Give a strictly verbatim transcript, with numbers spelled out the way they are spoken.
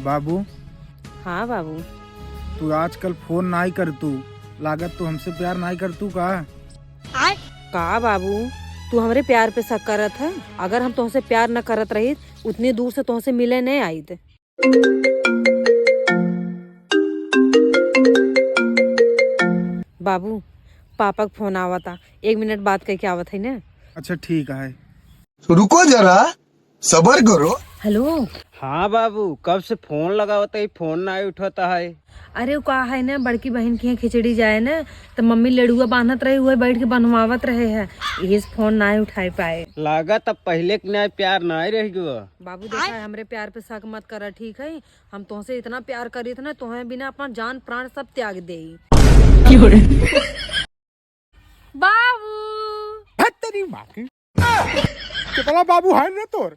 बाबू। हाँ बाबू। तू आजकल फोन नाई करतू, लागत तू हमसे प्यार नाई करतू का? का बाबू, तू हमरे प्यार पे शक करत है? अगर हम तोहसे प्यार न करत रहित, उतनी दूर से तोहसे मिले न आइत। बाबू, पापा क फोन आवता, एक मिनट बात कइके आवत है न। अच्छा, ठीक है। तो रुको जरा, सबर करो। हेलो। हाँ बाबू, कब से फोन लगावत है, फोन नाई उठत है। अरे, उ का है न, बड़की बहिन के यहाँ खिचड़ी जाए न, त मम्मी लेड़ुआ बान्हत रही, उहे बैठ के बन्हवावत रहे है, इहे से फोन नाई उठाए पाए। लागत अब पहिले के नाई प्यार नाई रह गयो। बाबू, देखा है, हमरे प्यार पे शक मत करा, ठीक है? हम तोहसे इतना प्यार करीत न, तोहे बिना अपना जान प्राण सब त्याग देई। बाबू। हट तेरी माँ की। कितना बाबू है रे तोर?